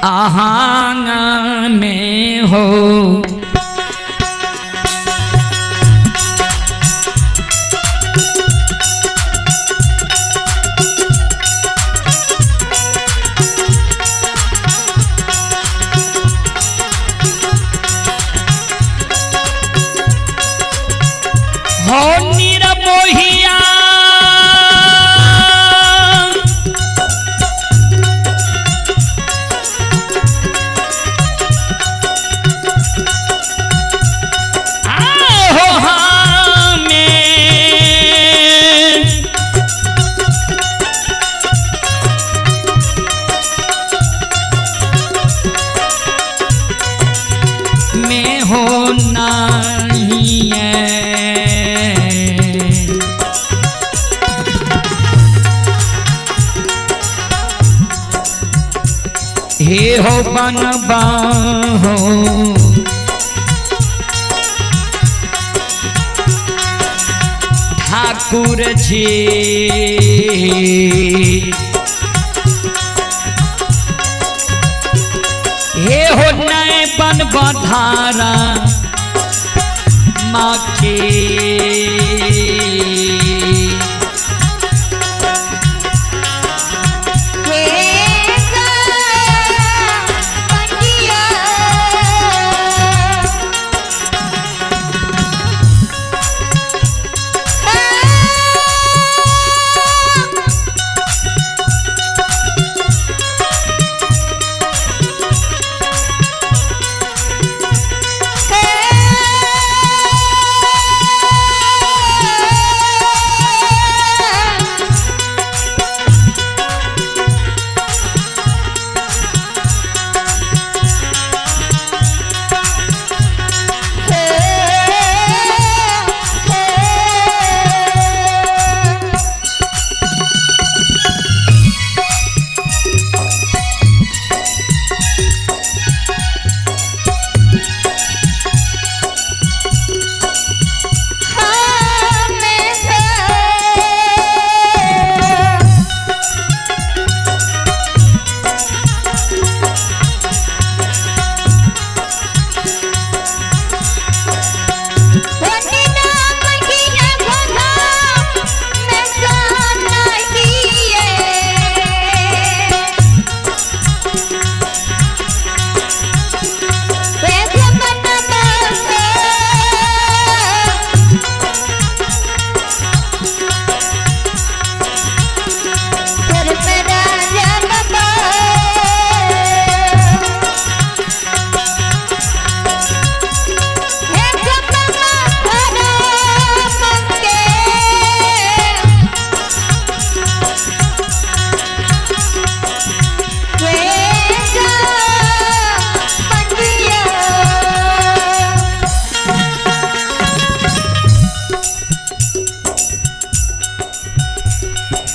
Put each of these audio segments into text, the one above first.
आहांगा में हो। हो निरमोहिया आहो हमें में हो नहीं है। हे हो बनबा हो ठाकुर जी, हे हो नए बन बधारा माँ के।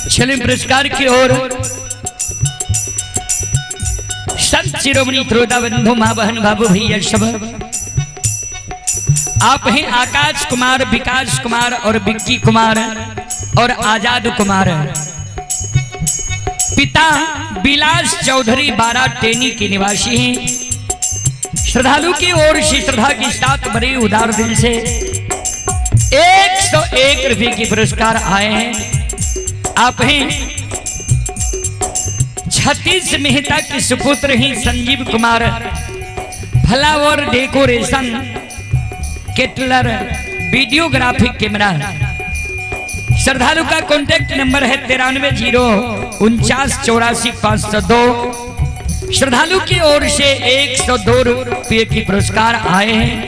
चलिए पुरस्कार की ओर। संत शिरोमणि त्रोदा बंधु माँ बहन बाबू भैया सब आप हैं आकाश कुमार, विकास कुमार और विक्की कुमार और आजाद कुमार। पिता विलास चौधरी बारा टेनी के निवासी हैं। श्रद्धालु की ओर से श्रद्धा के साथ बड़े उदार दिल से 101 रुपये के पुरस्कार आए हैं। आप हैं छत्तीस मेहता के सुपुत्र ही Sanjeev Kumar, flower decoration Kettler videographic camera. श्रद्धालु का कॉन्टैक्ट नंबर है 9304 84 502। श्रद्धालु की ओर से 102 रुपये की पुरस्कार आए हैं।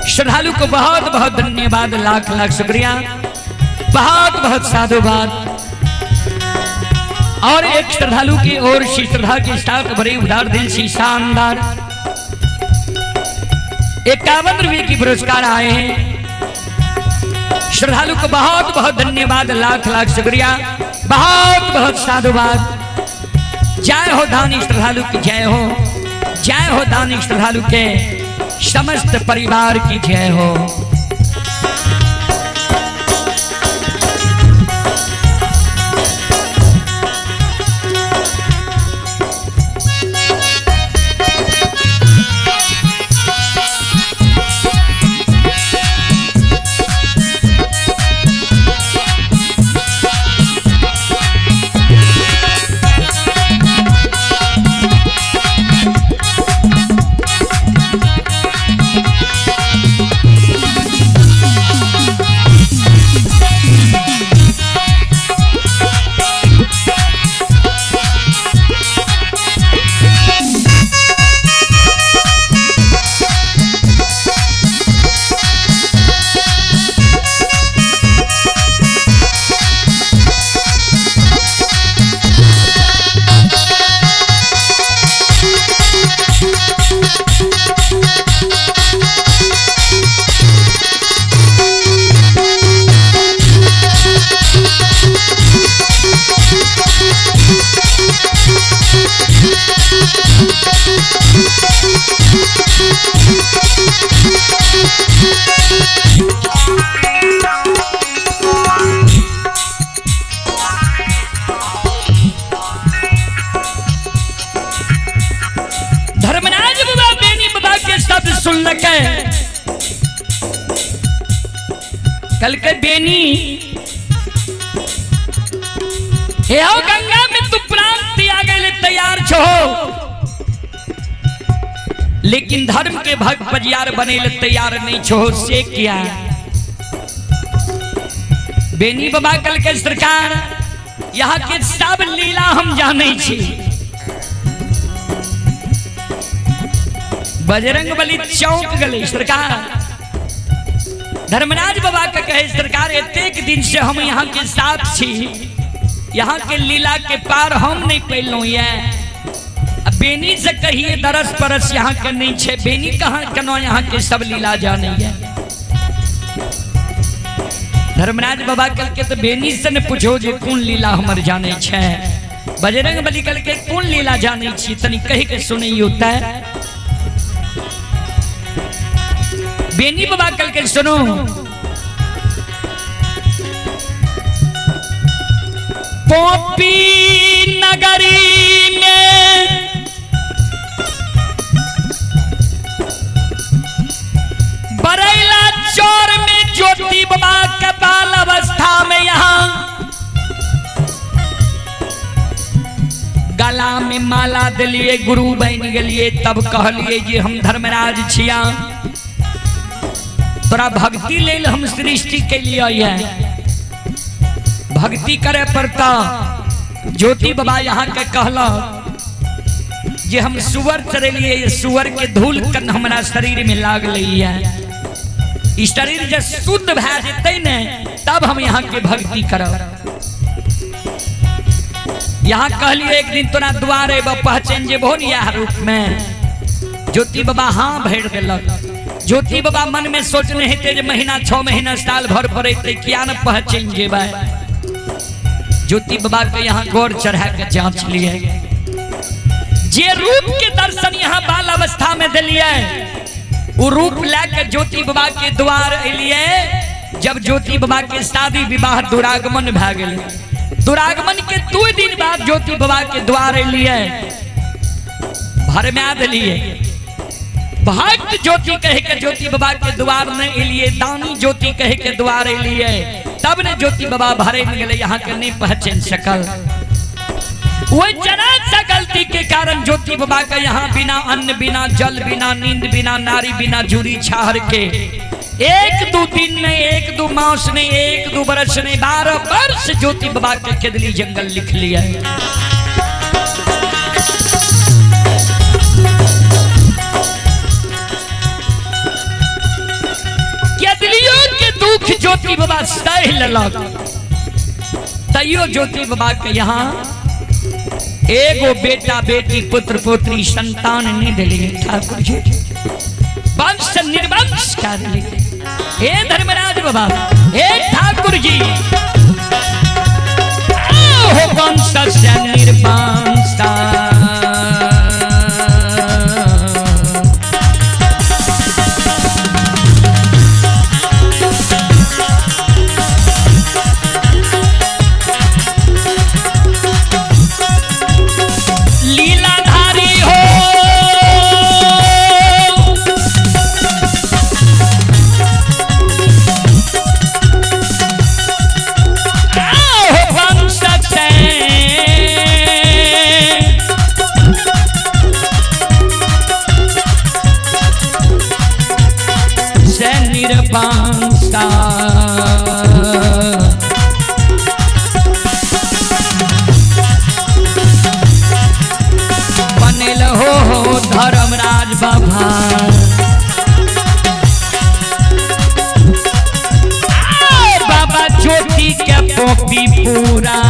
श्रद्धालु को बहुत बहुत धन्यवाद, लाख लाख शुक्रिया, बहुत बहुत साधुवाद। और एक श्रद्धालु की ओर से श्रद्धा के साथ बड़े उदार दिल से शानदार 51 रुपये की पुरस्कार आए हैं। श्रद्धालु को बहुत बहुत धन्यवाद, लाख लाख शुक्रिया, बहुत बहुत साधुवाद। जय हो दानी श्रद्धालु की जय हो, जय हो दानी श्रद्धालु के समस्त परिवार की जय हो। धर्मराज बाबा बेनी बाबा के शब्द सुनलकै, कल के बेनी हे हो गंगा में तू प्राण त्याग ले तैयार छो, लेकिन धर्म के भक्त बजियार बने ले तैयार नहीं छो, से किया? बेनी बाबा कल के सरकार यहाँ के सब लीला हम जाने छी। बजरंग बली चौंक गए सरकार। धर्मराज बाबा के कहे सरकार एतेक दिन से हम यहाँ के साथ छी, यहाँ के लीला के पार हम नहीं पैलहुँ ये। अब बेनी से कहिए दरस परस यहाँ के नहीं छे, बेनी कहाँ कनो यहाँ के सब लीला जाने है। धर्मराज बाबा कल के तो बेनी से ने पूछो जे कौन लीला हमर जाने छे। बजरंग बली कल के कौन लीला जाने छी तनी कही के सुनैयो त। बेनी बाबा कल के सुनो, पोपी नगरी में बरेला चोर में ज्योति बाबा के बाल अवस्था में यहाँ गला में माला दिलिए, गुरु बन गेलिए, तब कहलिए जे हम धर्मराज छिया, तोरा भक्ति लेल हम सृष्टि के लिए है, भक्ति करे पड़ता। ज्योति बाबा यहाँ के कहला जे हम सुअर चरेलिए, ये सुअर के धूल कन हमारा शरीर में लाग ली है, इस शरीर जब शुद्ध भए जेतै ने तब हम यहाँ के भक्ति करब। यहाँ कहलिए एक दिन तोरा द्वारे पहचान जेबहो ने यह रूप में। ज्योति बाबा हाँ भरि देलक। ज्योति बाबा मन में सोचने हेतै जे महीना 6 महीना साल भर पर अयतै, किया न पहचान जेबै। ज्योति बाबा के यहाँ गौर चढ़ा के जांच लिए, जे रूप के दर्शन यहाँ बाल अवस्था में दिलिए वो रूप लैके ज्योति बाबा के द्वार एलिए। जब ज्योति बाबा के शादी विवाह दुरागमन भए गेलै, दुरागमन के 2 दिन बाद ज्योति बाबा के द्वार एलिए, भरमा दिलिए। भक्त ज्योति कहे के ज्योति बाबा के द्वार में एलिए, दानी ज्योति कहे के द्वार एलिए, तब ने ज्योति बाबा भरे में गेलै, यहाँ के नहीं पहचान सकल। वही जरा सा गलती के कारण ज्योति बाबा का यहाँ बिना अन्न बिना जल बिना नींद बिना नारी बिना जूरी छाहर के 1-2 दिन में 1-2 मास ने 1-2 बरस ने 12 वर्ष ज्योति बाबा के केदली जंगल लिख लिया। केदलियों के दुख ज्योति बाबा सह लेलक, तैयो ज्योति बाबा के यहाँ एगो बेटा बेटी पुत्र पुत्री संतान नहीं दिलिए ठाकुर जी, वंश निर्वंश कर दिलिए। हे धर्मराज बाबा, हे ठाकुर जी, हो वंश से निर्वंश। लीलाधारी हो वंश से से निर्वंशा। बनेल हो धर्मराज बाबा, बाबा ज्योति के पोपी पूरा।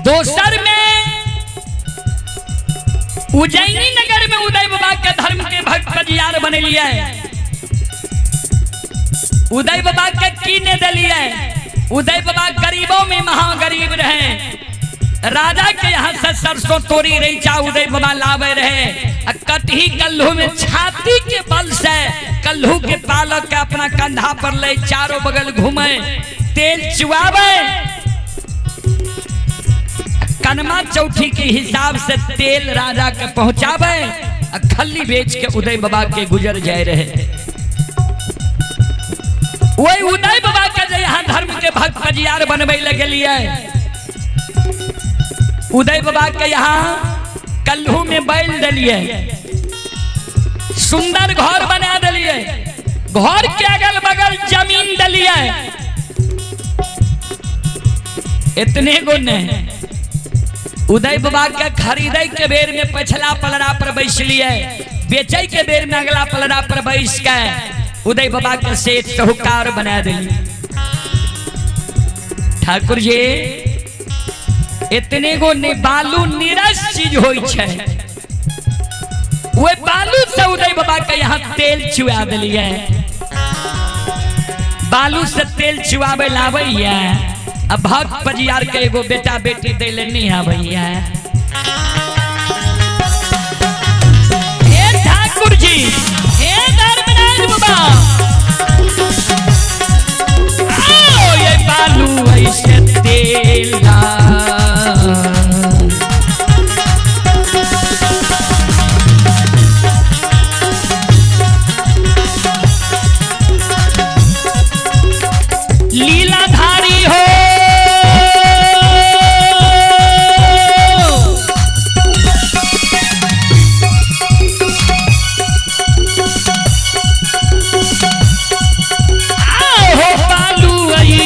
दोसर में उज्जैनी नगर में उदय बाबा के धर्म के भक्त पजियार बनेलिए। उदय बाबा के की ने दिलिए? उदय बाबा गरीबों में महागरीब रहे। राजा के यहाँ से सरसों तोरी रैचा उदय बाबा लावे रहे। कटही कल्हू में छाती के बल से कल्हू के पालक के अपना कंधा पर ले चारों बगल घूमे, तेल चुआवे, कनमा चौथी के हिसाब से तेल राजा के पहुंचावे, खल्ली बेच के उदय बाबा के गुजर जाए रहे। वही उदय बाबा के जे यहाँ धर्म के भक्त पजियार बनबे लगलिए। उदय बाबा के यहाँ कल्हू में बैल दिलिए, सुंदर घर बना दिलिए, घर के अगल बगल जमीन दिलिए। इतने गो नहीं, उदय बाबा के खरीदे के बेर में पछला पलड़ा पर बैस लिए, बेचे के बेर में अगला पलड़ा पर बैस के उदय बाबा के सेठ साहूकार बना दिलिए। ठाकुर जी इतने गो ने बालू निरस चीज होई छै, वे बालू से उदय बाबा के यहाँ तेल चुआ दिलिए। बालू से तेल चुआवे लाबैया, अब भक्त पजियार के एगो बेटा बेटी दे ले नहीं आबैया। हे ठाकुर जी, हे धर्मराज बाबा, आओ ये बालू ऐसे तेला लीलाधारी हो, आओ बालू आई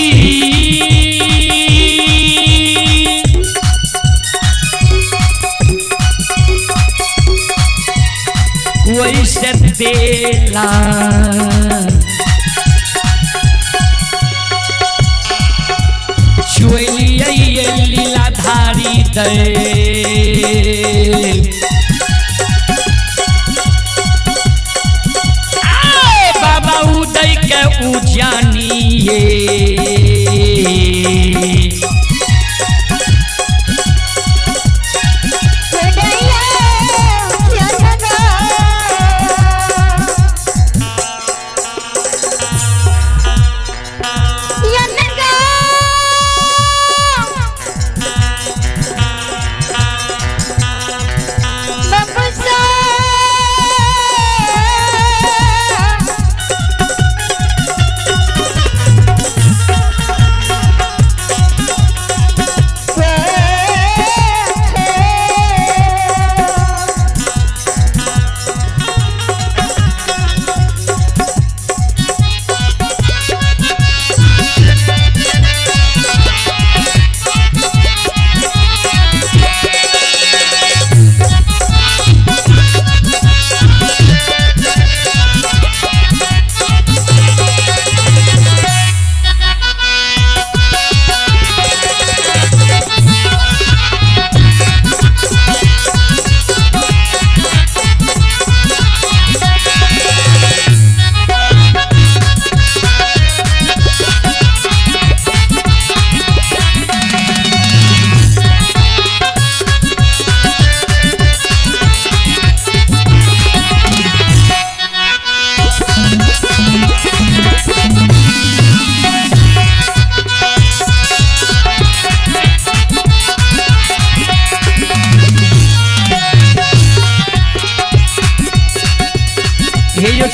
वैसे तेला लीलाधारी दे। बाबा उदय के उजानिए,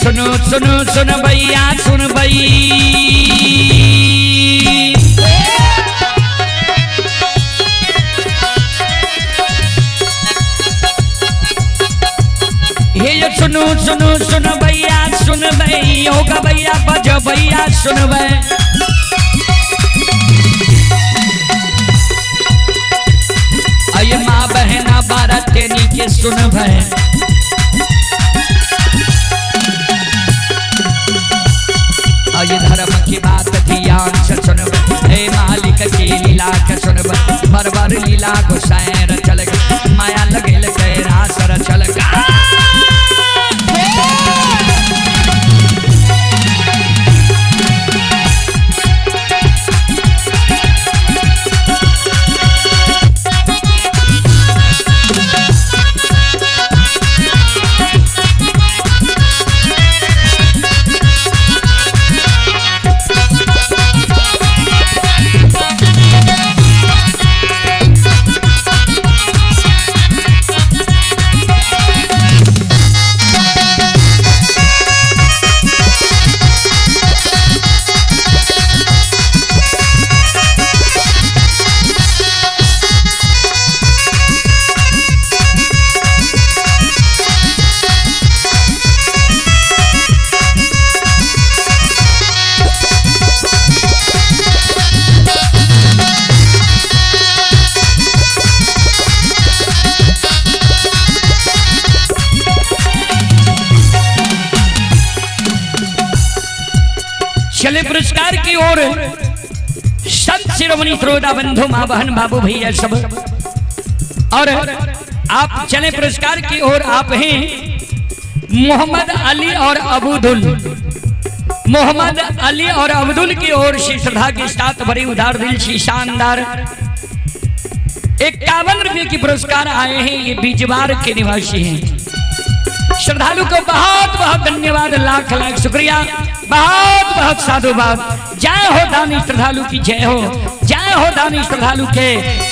सुनो सुनो सुन भैया सुन भई, हे यो सुनो सुनो सुन भैया सुन भई, होगा भैया बजो भैया सुन भई। अये माँ बहना बारह तेनी के सुन भई। ये धर्म की बात ध्यान से सुनब, हे मालिक की लीला के सुनब, बरबर लीला कैला गोसाई रचल माया लगेल के रास रचल का। चले पुरस्कार की ओर संत शिरोमणि श्रोता बंधु माँ बहन बाबू भैया सब, और आप चले पुरस्कार की ओर। आप हैं मोहम्मद अली और अबूदुल, मोहम्मद अली और अब्दुल की ओर से श्रद्धा के साथ बड़ी उदार दिल से शानदार 51 रुपये की पुरस्कार आए हैं। ये बिजवार के निवासी हैं। श्रद्धालु को बहुत बहुत धन्यवाद, लाख लाख शुक्रिया, बहुत बहुत साधुवाद। जय हो दानी श्रद्धालु की जय हो, जय हो दानी श्रद्धालु के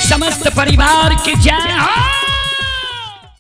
समस्त परिवार की जय हो।